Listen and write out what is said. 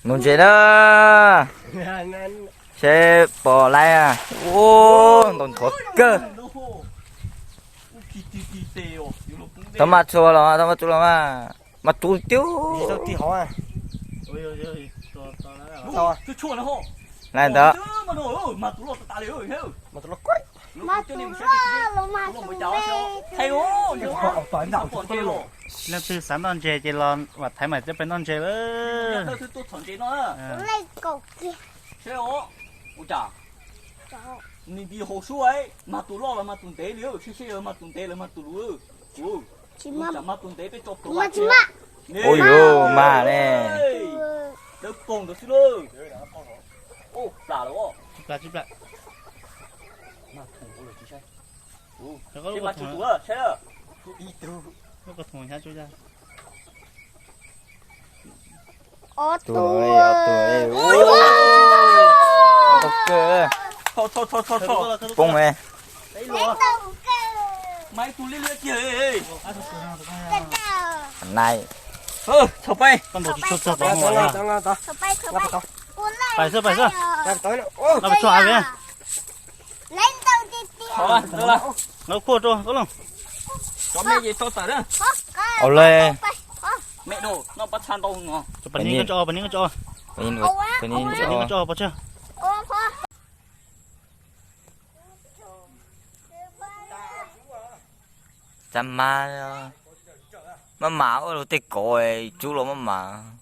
Nug ntses na, seb pom laiv. Ua, ntau nthuav kawg. Tau mas txhua los, tau mas txhua los mas, mas txhua tiag. Laiv ntawd. Leej twg xav noj ntses ces los vam thaiv mas coj peb noj ntses lawm. Nws nti haus sub, mag tus loj los mag tus ntev li, seb seb yog mag tus ntev los mag tus luv. Ua cas mag tus ntev peb tso pluav. Ua yuav mag ne. Dawb paug ntawd xwb lauj. Plam lawm. Tsis plam, tsis plam. Seb mas tsis tus, saib. Lub ko thoo hnyav tsuj yaj. Ob tug, ob tug. Poob. Mas ib tug liab liab kiag. Nai. Txhob pais. Pais xwb, pais xwb. Lawv khuaj rau koj los. Au le. Pais ni koj tso, pais ni koj tso. Pais ni koj tso, pais tsawg. Txaj mas, maj mam ua luag tej kauv, tsub los maj mam.